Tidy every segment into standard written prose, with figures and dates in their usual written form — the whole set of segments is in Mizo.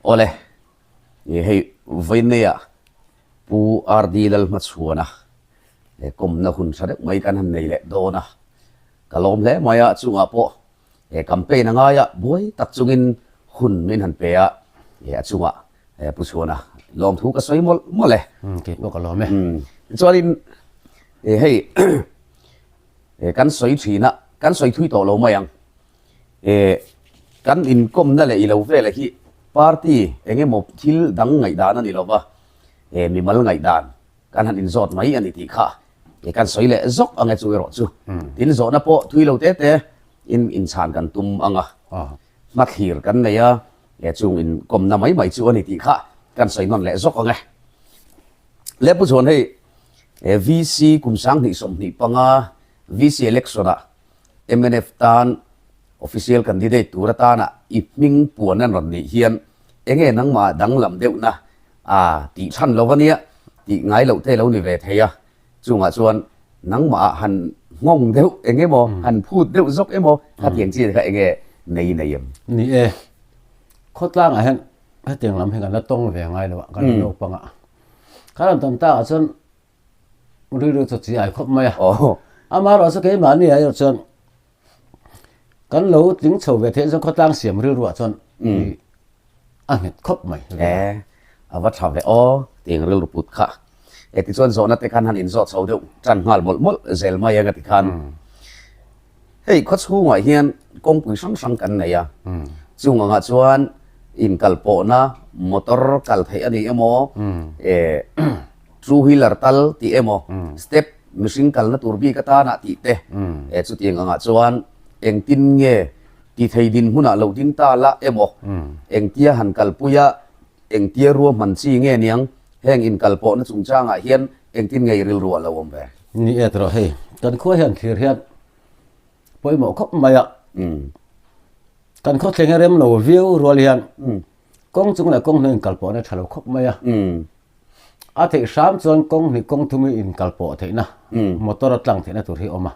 Awle, hei vawiinneia Pu RD Lalhmachhuana kawmna hun tha deuh mai kan han nei leh dawn a, ka lawm hle mai a, chungah pawh campaign a ngai a, buai tak chungin hun min han pe a, a chungah Pu Chhuana lawmthu ka sawi mawlh mawlh e. Kei pawh ka lawm e. Tichuanin hei kan sawi thin a, kan sawi thui tawh lo mai ang. Kan inkawmna leh i lo vela hi party eng emaw thil dang ngaihdan a ni lo va, mimal ngaihdan kan han inzawt mai a ni tih kha kan sawi leh zawk ang e chu erawh chu. Tin zawhna pawh thui lo te te in inchhan kan tum ang a, hmathlir kan nei a, chung inkawmna mai mai chu a ni tih kha kan sawi nawn leh zawk ang e. Le Pu Chhuan hei VC kum 2025 VC election ah Mnf tan official candidate tur atana i hming puan an rawn nih hian enge nangmah danglam deuhna a tih chhan lo ania tih ngai loh te lo ni ve thei a, chungah chuan nangmah han nghawng deuh eng emaw han phut deuh zawk emaw khatiang chi kha enge nei nei em? Ni e, khawtlangah hian hetiang lam hi kan la tawng ve ngai lo a, kan la naupang a, kan rawn tawn takah chuan Rilru chu chi ai khawp mai a. Amaherawh chu keimahni ah erawh chuan kan lo tling chho ve theih chuan khawtlang siam rilru ah chuan a nghet khawp mai. E, a va tha ve aw tiang rilru put kha. E tichuan zawhna te khan han inzawh chho deuh tan nghal mawlh mawlh zel mai ang a ti khan. Hei khawchhungah hian kawngpui hrang hrang kan nei a, chung angah chuan inkalpawhna motor kal theih a ni emaw, two wheeler tal tih emaw, step mihring kalna tur bik atana tih te, chutiang angah chuan engtin nge ti thei dinhmunah lo ding ta la emaw, engtia han kalpui a, engtia ruahman chi nge niang, heng inkalpawhna chungchangah hian engtin nge i rilru a lo awm ve? Ni e tawh hei, kan khua hian thlir hian pawimawh khawp mai a, kan khaw thleng a rem lo viau rual hian kawng chung leh kawng hnuai inkalpawhna tha lo khawp mai a, a theih hram chuan kawng hnih kawng thum hi inkalpawh theihna motor a tlang theihna tur hi a awm a,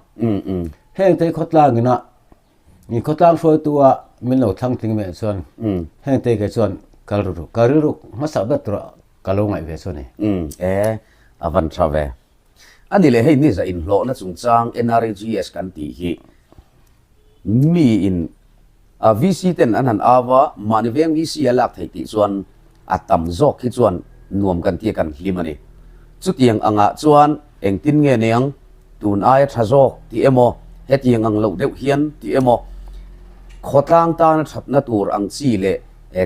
heng te hi khawtlang ina Mi khawtlang hruaitu a min lo thlang tling meh chuan heng te ke chuan kal rilru ka rilru hmasa ber tura ka lo ngaih ve chu a ni. Umm e, a van tha ve. A ni leh hei ni za inhlawhna chungchang NREGS kan tih hi mi in a VC ten an han au a, mahni veng VC a lak theih tih chuan a tam zawk hi chuan nuam kan tia kan hlim a ni. Chutiang angah chuan engtin nge niang? Tun aia tha zawk tih emaw, hetiang ang loh deuh hian tih emaw, khawtlang tana thatna tur ang chi leh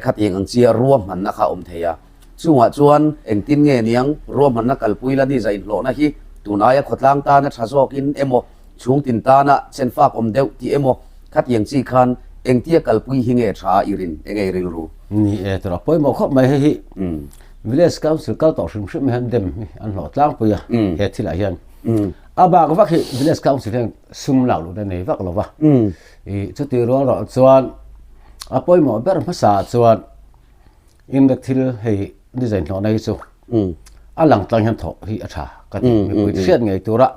khatiang ang chia ruahmanna kha a awm thei a. Chungah chuan engtin nge niang ruahmanna kalpui la ni zainhlawhna hi tun aia khawtlang tana tha zawkin emaw, chhungtin tana chenfak awm deuh tih emaw, khatiang chi khan engtia kalpui hi nge tha i rin enge i rilru? Ni e, tura pawimawh khawp mai hei hi Village Council kal tawh hrim hrim hian dem hi an hlawh tlangpui a he thilah hian. A bak vak hi Village Council hian sum lak luhna nei vak lo va. I chuti rual rawh chuan a pawimawh ber hmasa ah chuan inrek thil hei design hlawhna hi chu a lang tlang hian thawh hi a tha ka ti. Mipui hriat ngei tura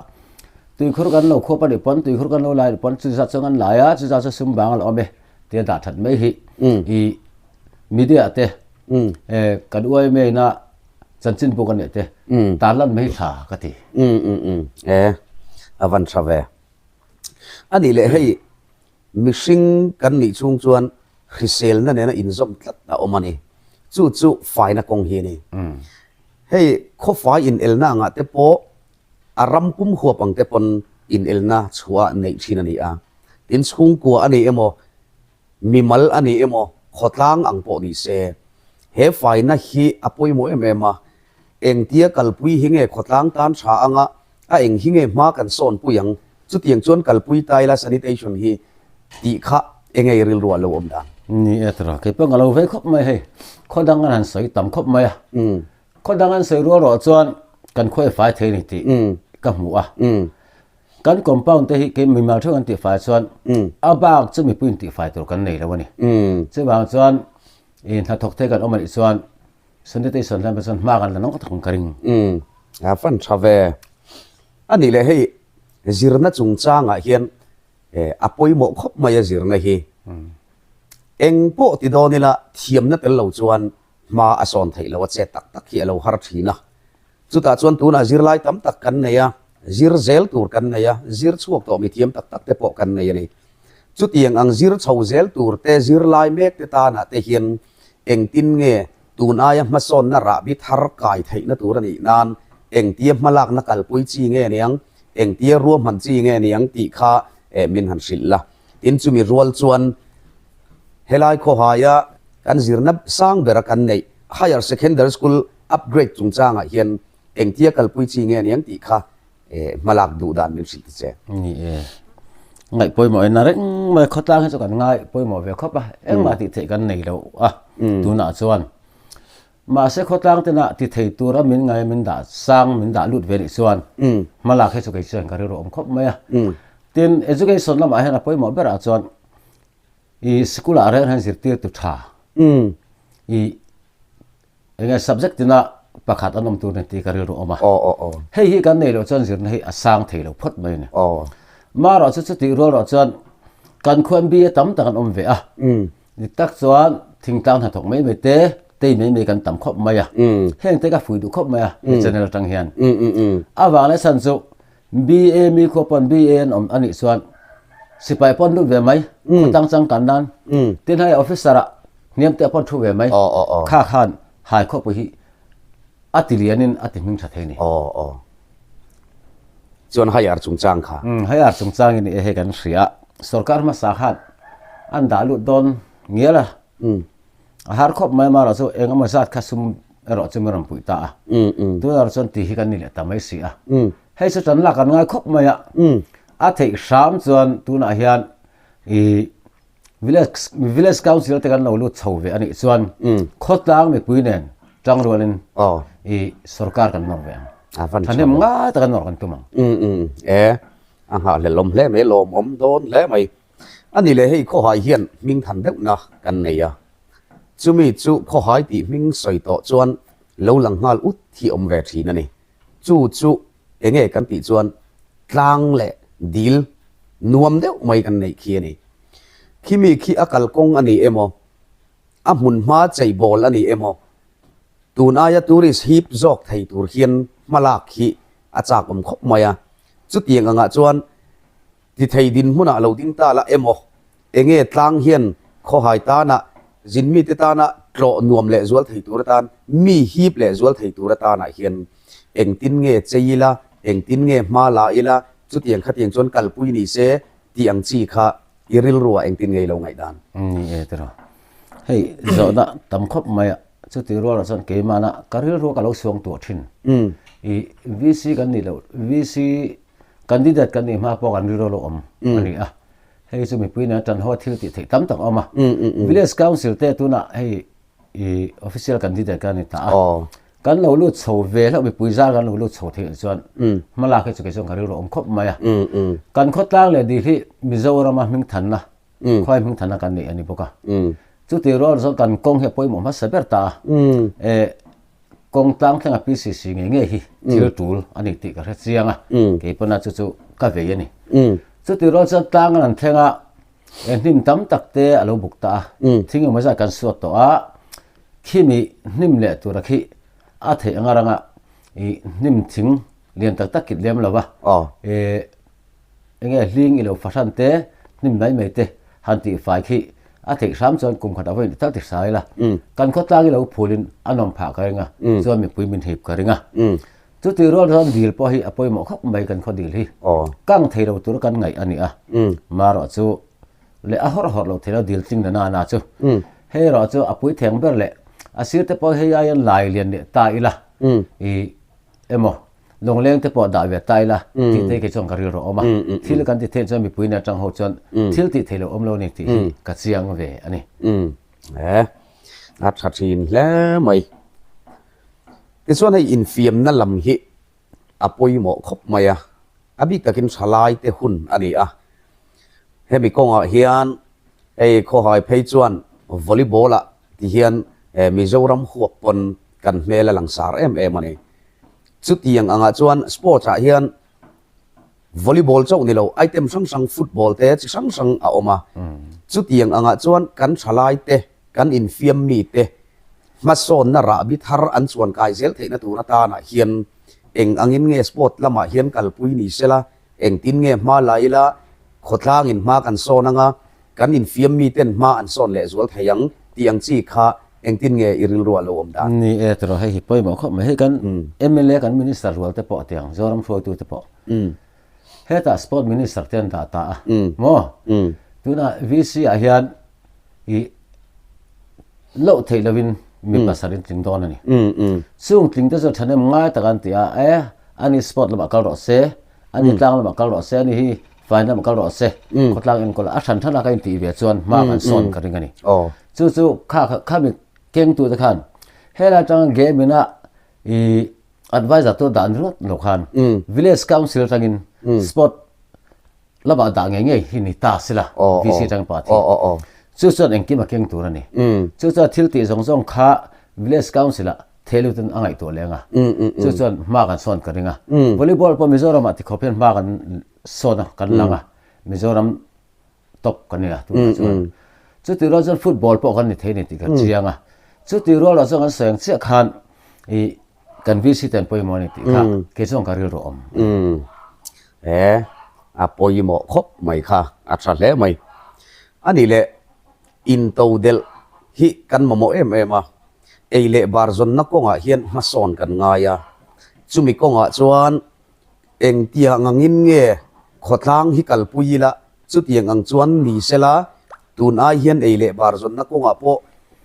tuikhur kan lo khuap a nih pawn tuikhur kan lo lai a nih pawn chuzat chuan kan lai a chuzat chu sum vang a la awm e tia dah that mai hi i media te Kan uaime ina chanchin pawh ka neih te tan lan mai tha ka ti. E a van tha ve. A nih leh hei mihring kan nih chhung chuan hriselna nena inzawm tlat a awm a ni. Chu chu faina kawng hi a ni. Hei khawfai inelna angah te pawh a ram pum huap ang te pawn inelna chhuah neih thin a ni a. Tin chhungkua a ni emaw Mimal a ni emaw, khawtlang ang pawh ni se, he faina hi a pawimawh em em a. Engtia kalpui hi nge khawtlang tan tha anga a eng hi nge hma kan sawnpui ang? Chutiang chuan kalpui ta ila sanitation hi tih kha enge i rilru ah lo awm dan? Ni e tura, kei pawh ka lo vei khawp mai hei, khaw dang an han sawi tam khawp mai a. Khaw dang an sawi rual rawh chuan kan khawi fai thei ni tih ka hmu a. Kan compound te hi kei mimal theuh an tihfai chuan a bak chu mipui in tihfai tur kan nei lo a ni. Chuvang chuan i hnathawk thei kan awm a nih chuan sanitation lamah chuan hma kan la nawk tak ang ka ring. A fan tha ve. A nih leh hei zirna chungchangah hian a pawimawh khawp mai a zirna hi. Eng pawh ti dawn ila thiamna tel lo chuan. hma a sawn theih loh a chet tak tak hi a lo har thin a. Chutah chuan tunah zirlai tam tak kan nei a, zir zel tur kan nei a, zir chhuak tawh mithiam tak tak te pawh kan nei a ni. Chutiang ang zir chho zel tur te, zirlai mek te tanah te hian engtin nge tun aia hmasawnna rahbi thar kai theihna tur a nih nan engtia hmalakna kalpui chi nge niang, engtia ruahman chi nge niang tih kha min han hrilh la. Tin chumi rual chuan helai khawhaia kan zirna sang bera kan neih Higher Secondary School upgrade chungchangah hian engtia kalpui chi nge niang tih kha hmalak duh dan min hrilh ti che. Ni e. Ngaih pawimawh in a reng mai khawtlang hi chu kan ngai pawimawh ve khawp a, engmah tih theih kan nei lo a tunah chuan. Mahse khawtlang tena ti thei tura min ngai min dah sang min dah lut ve nih chuan hmalak hi chu kei chuan ka rilru awm khawp mai a. Tin education lamah hian a pawimawh berah chuan i sikul ah reng hian zirtirtu tha i enge subject tina pakhat an awm tur ni tih ka rilru awm a. Hei hi kan nei loh chuan zirna hi a sang thei lo phawt mai a ni. Marawh chu chutih rual rawh chuan kan khuan BA tam tak an awm ve a. Dik tak chuan thingtlang hnathawk mai mai te, tei mai mai kan tam khawp mai a. Heng te ka fui duh khawp mai a he channel atang hian. A vang leh chhan chu BA mi khua pawn BA an awm anih chuan sipai pawn lut ve mai, khawtlang changkan nan. Tin hei officer ah hniam te pawn thu ve mai. Kha khan hai khawpui hi a ti lianin a ti hming tha thei ni. Chuan higher chungchang kha. Umm higher chungchang in e hei kan hria. Sorkar hmasa khan an dah lut dawn ngial a. A har khawp mai marawh chu eng emaw zat kha sum erawh chu min rawn puih ta a. Tunah chuan ti hi kan ni leh ta mai si a. Hei chu tan lak an ngai khawp mai a. A theih hram chuan tunah hian ih Village Village Council te kan lo lut chho ve a nih chuan khawtlang mipui nen tangrualin i sorkar kan nawr ve ang. Thahnem ngai taka nawr kan tum ang. E, a nghahhlelawm hle mai, lawmawm dawn hle mai. A ni leh hei khawhai hian hming than deuhna kan nei a. Chumi chu khawhai tih hming sawi tawh chuan lo lang nghal ut hi awm ve thin a ni. Chu chu enge kan tih chuan tlang leh dil nuam deuh mai kan neih khi a ni. Khimi khi a kalkawng a ni emaw, a hmunhma cheibawl a ni emaw, tun aia tourist hip zawk thei tur hian hmalak hi a chak awm khawp mai a. Chutiang angah chuan ti thei dinhmunah lo ding ta la emaw, Enge tlang hian khawhai tana zinmite tana tlawh nuam leh zual thei tur atan, mi hip leh zual thei tur atanah hian engtin nge chei ila, engtin nge hma la ila, chutiang khatiang chuan kalpui ni se tih ang chi kha i rilruah engtin nge i lo ngaihdan? Ni e tiraw. Hei zawhna tam khawp mai a, chuti rualah chuan keimahna ka rilrua ka lo suang tuah thin. I VC kan nih loh, VC candidate kan nih hma pawh kan rilru a lo awm a ni a. Hei chu mipui nen tan ho thil tih theih tam tak a awm a. Village Council te tunah hei i official candidate ka ni ta a. Kan lo lut chho ve hlauh mipui zar kan lo lut chho theih chuan hmalak hi chu kei chuan ka rilru awm khawp mai a. Kan khawtlang leh dil hi Mizorama hmingthanna, khuai hmingthanna kan neih a ni bawk a. Chutih rual chuan kan kawng hi a pawimawh hmasa ber ta a. Kawng tlang thlenga PCC ngei ngei hi thil tul a ni tih ka hre chiang a, kei pawna chu chu ka vei a ni. Chutih rual chuan tlang an thleng a, hnim tam tak te a lo buk ta a, thing engemaw zat kan suat tawh a, khimi hnim leh tura khi a theih anga ranga ih hnim thing lian tak tak kit lem lo va, ih Enge hling i lo fahran te, hnim mai mai te han tih fai khi a theih hram chuan kum khat a vawiin tal ti hrai ila. Kan khawtlang i lo phulin a nawm phah ka ring a, chuan mipui min hip ka ring a. Chutih rual chuan dil pawh hi a pawimawh khawp mai kan khaw dil hi. Kang thei lo tur kan ngaih a ni a. Marawh chu leh a hawrh hawrh lo thei lo dil tling na na na chu. Hei erawh chu a pui theng ber leh a sir te pawh hei aiin lai lian leh ta ila i emaw Lawngleng te pawh dah ve ta ila tih te kei chuan ka rilru awm a. Thil kan ti theih chuan mipui nen atang ho chuan thil tih theih loh awm lo ni tih hi ka chiang ve a ni. E, a tha thin hle mai. Tichuan hei infiamna lam hi a pawimawh khawp mai a, a bik takin thalai te hun a ni a. Hemi kawngah hian hei khawhai phei chuan volleyball ah ti hian Mizoram huap pawn kan hmel a langsar em em a ni. Chutiang angah chuan sports ah hian volleyball chauh ni lo item hrang hrang football te chi hrang hrang a awm a. Chutiang angah chuan kan thalai te, kan infiam mi te. Hmasawnna rahbi thar an chuan kai zel theihna tur atanah hian eng angin nge sport lamah hian kalpui ni sela, engtin nge hma la ila khawtlangin hma kan sawn anga kan infiam miten hma an sawn leh zual thei ang tih ang chi kha engtin nge i rilru a lo awm dan? Ni e tiraw hei hi pawimawh khawp mai. Hei kan mla kan minister rual te pawh tiang Zoram hruaitu te pawh hetah sport minister te an dah ta a maw? Tunah VC ah hian i loh theih lovin mi pasal in tling dawn a ni. Chung tling te chu thahnem ngai tak an ti a, e ani sport lamah kal rawh se, ani tlang lamah kal rawh se, ani hi fai lamah kal rawh se, khawtlang enkawl a hran hran a ka intih ve chuan hma kan sawn ka ring a ni. Chu chu kha khami kengtu te khan helai atanga game ina i advisor tur dan ringawt lo khan village council atangin sport Lamah dah ngei ngei hi ni ta sila VC atang pa thi. Chu chuan engkim a keng tur a ni. Chu chuan thil tih zawng zawng kha Village Council ah thehlut in a ngaihtuah leng a. Chu chuan hma kan sawn ka ring a. Volleyball pawh Mizoram ah tikhawp hian hma kan sawn a, kan lang a. Mizoram top kan ni a tunah chuan. Chutih rual chuan football pawh kan ni thei ni tih ka chiang a. Chutih rual ah chuan kan sawi ang chiah khan ih Kan VC te an pawimawh a ni tih kha kei chuan ka rilru awm. Umm he a pawimawh khawp mai kha a tha hle mai. A nih leh into delh hi kan mamawh em em a, ei leh bar zawnna kawngah hian hmasawn kan ngai a, chumi kawngah chuan engtiang angin nge khawtlang hi kalpui ila chutiang ang chuan ni sela tun ai hian ei leh bar zawnna kawngah pawh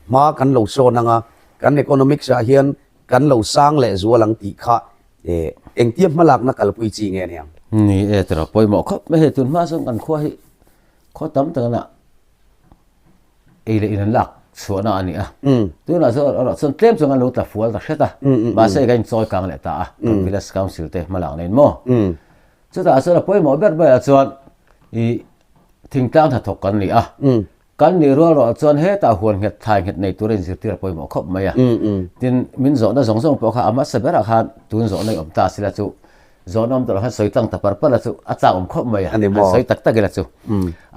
hma kan lo sawn ang a, kan economics ah hian Kan lo sang leh zual ang tih kha engtia hmalakna kalpui chi nge aniang? Ni e tiraw pawimawh khawp mai hei tun hma chuan kan khua hi khaw tam tak ana ei leh in an lak chhuahna a ni a. Tunah chuan erawh chuan tlem chuan kan lo tla fual ta hret a, mahse kan inchawi kang leh ta a, kan village council te hmalak nen maw. Chutah chuan a pawimawh ber ber ah chuan ih thingtlang hnathawk kan ni a. Kan nih rual ruah chuan hetah huan nghet thlai nghet nei tura inzirtir a pawimawh khawp mai a. Tin, min zawhna zawng zawng pawh kha a hmasa berah khan tun zawhna i awm ta sila chu zawhna awm tawh loh khan sawi tlang ta par par la chu a chak awm khawp mai a, han sawi tak tak ila chu.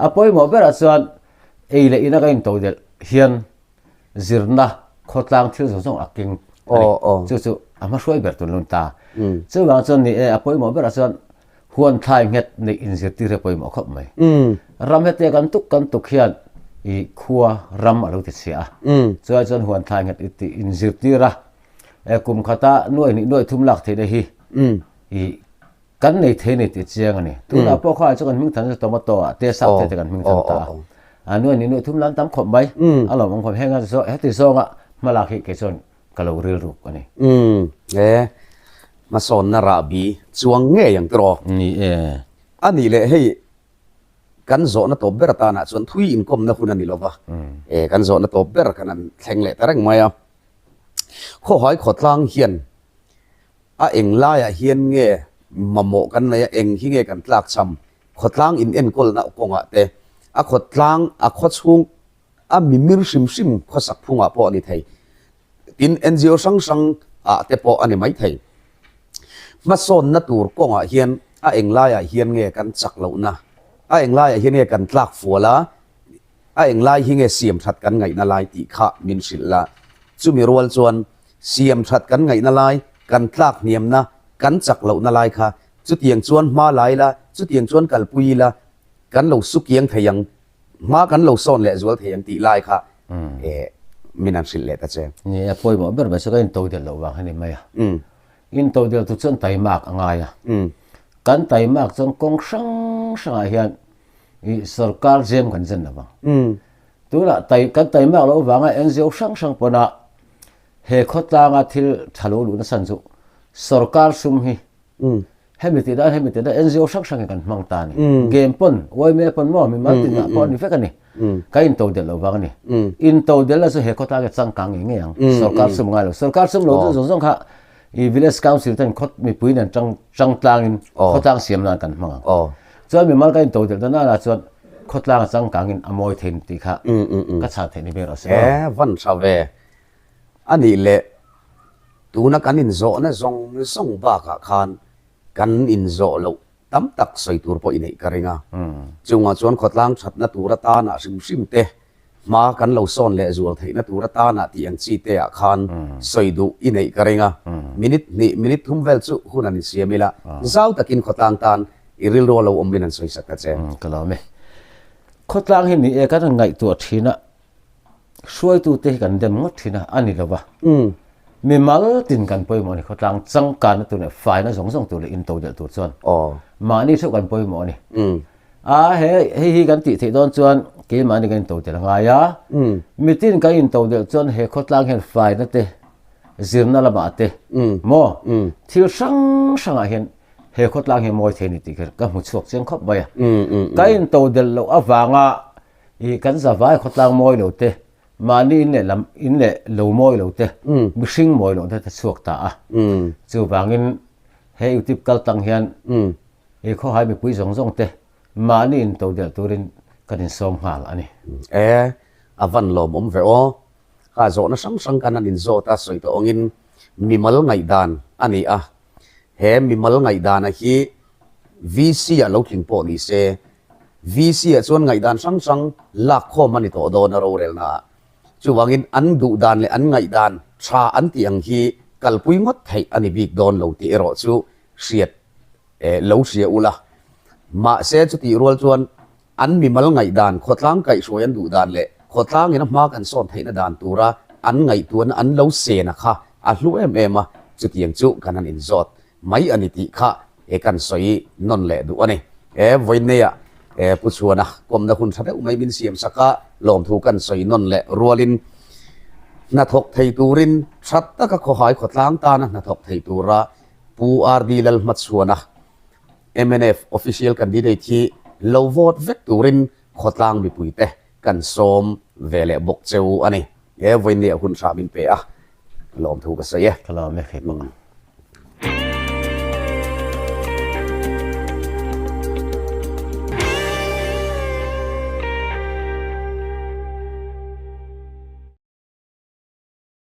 A pawimawh berah chuan ei leh ina ka intodelh hian zirna khawtlang thil zawng zawng a keng a ni. Chu chu a hmahruai ber tun lun ta. Chuvang chuan ni e, a pawimawh berah chuan Huan thlai nghet neih inzirtir hi a pawimawh khawp mai. Ram hete kan tuk kan tuk hian i khua ram a lo ti chhia a. Chuai chuan huan thlai nghet i tih inzirtir a, e kum khata nuai hnih nuai thum lak theihna hi i kan nei thei nei tih chiang a ni. Tunah pawh kha chu kan hming than chu tomato ah te sap te te kan hming than ta a. A nuai hnih nuai thum la an tam khawp mai. A lawmawm khawp heng a heti zawnga hmalak hi kei chuan ka lo rilruk a ni. Umm e, hmasawnna rahbi chuang ngei ang tiraw? Ni e. A nih leh hei kan zawhna tawp ber atanah chuan thui inkawmna hun a ni lova, e kan zawhna tawp ber kan han thleng leh ta reng mai a. Khawhai khawtlang hian a eng laiah hian nge mamawh kan nei a, eng hi nge kan tlakchham khawtlang in enkawlna kawngah te, a khawtlang a khawchhung A mimir hrim hrim khawsak phungah pawh a ni thei. Tin, NGO hrang hrang ah te pawh a ni mai thei. Hmasawnna tur kawngah hian a englaiah hian nge kan chak lohna, a englaiah hian nge kan tlak fual a, a englai hi nge siam that kan ngaihna lai tih kha min hrilh la. Chumi rual chuan siam that kan ngaihna lai, kan tlak hniamna, kan chak lohna lai kha chutiang chuan hma lai la, chutiang chuan kalpui ila kan lo sukiang thei ang Hma kan lo sawn leh zual thei ang tih lai kha min an hrilh leh ta che. Ni a pawimawh ber mai chu ka intodelh loh vang hi ni mai a. Intodelh tu chuan taimak a ngai a. Kan taimak chuan kawng hrang hrangah hian i sorkar zem kan zen lo vang. Tunah tai kan taimak loh vanga NGO hrang hrang pawn a he khawtlanga thil tha lo luh nasa chu sorkar sum hi Hemi tih dan hemi tih dan NGO hrang hrang hi kan hmang ta a ni. Game pawn, YMA pawn maw mimal tinah pawh a ni vek a ni. Ka intodelh loh vang a ni. Intodelh na chu he khawtlang hi changkang ngei ngei ang. Sorkar sum ngai lo. Sorkar sum lo chu zawng zawng kha i village council ten khaw mipui nen tang tang tlangin khawtlang siam nan kan hmang ang. Chuan mimal ka intodelh ta nana chuan khawtlang a changkangin a mawi thei tih kha ka chhan theih ni ber a si. E van tha ve. A nih leh Tuna kan inzawhna zawng zawng bakah khan kan inzawh loh tam tak sawi tur pawh i neih ka ring a. Chungah chuan khawtlang thatna tur atana hrim hrim te, Hma kan lo sawn leh zual theihna tur atana tih ang chi te ah khan sawi duh i neih ka ring a. Minute hnih, minute thum vel chu hun an insiam ila, zau takin khawtlang tan i rilru a lo awm min an sawi sak ta che. Ka lawm e. Khawtlang hi ni e kan han ngaihtuah thin a, hruaitute hi kan dem ngawt thin a, a ni lo va. Mimal tin kan pawimawh a ni, khawtlang changkanna tur leh faina zawng zawng tur leh intodelh tur chuan mahni theuh kan pawimawh a ni. A he hei hi kan tih theih dawn chuan keimahni kan intodelh a ngai a, mitin kan intodelh chuan he khawtlang hian faina te, zirna lamah te maw thil hrang hrangah hian he khawtlang hi mawi thei a ni tih ka hmu chhuak chiang khawp mai a. Kan intodelh loh avanga ih kan zavai khawtlang mawi lo te, mahni in leh lam in leh lo mawi lo te, mihring mawi loh te te chhuak ta a. Chuvangin he YouTube kal tang hian He khawhai mipui zawng zawng te mahni in to delh turin kan insawm nghal a ni. E, a van lawmawm ve aw. Kha zawhna hrang hrang kan han inzawt a, sawi tawh angin mimal ngaihdan a ni a. He mimal ngaihdana hi VC ah lo tling pawh ni se, VC ah chuan ngaihdan hrang hrang lakkhawm a ni tawh dawn a rorelna ah. Chuvangin an duhdan leh an ngaihdan tha an tih ang hi kalpui ngawt theih a ni bik dawn lo tih erawh chu hriat lo hria ula. Mahse chutih rual chuan an mimal ngaihdan, khawtlang kaihhruai an duh dan leh khawtlangin a hma kan sawn theihna dan tura an ngaihtuahna an lo sena kha a hlu em em a, chutiang chu kan han inzawt mai a ni tih kha kan sawi nawn leh duh a ni. He vawineia Pu Chhuana kawmna hun tha deuh mai min siam sak a, lawmthu kan sawi nawn leh rualin hnathawk thei turin tha taka khawhai khawtlang tana hnathawk thei tura Pu RD Lalhmachhuana, mnf Official Candidate hi lo vote vek turin khawtlang mipuite kan sawm ve leh bawk cheu a ni. He vawinia hun hram in pe a, lawmthu ka sawi e. Ka lawm e, kei pawh.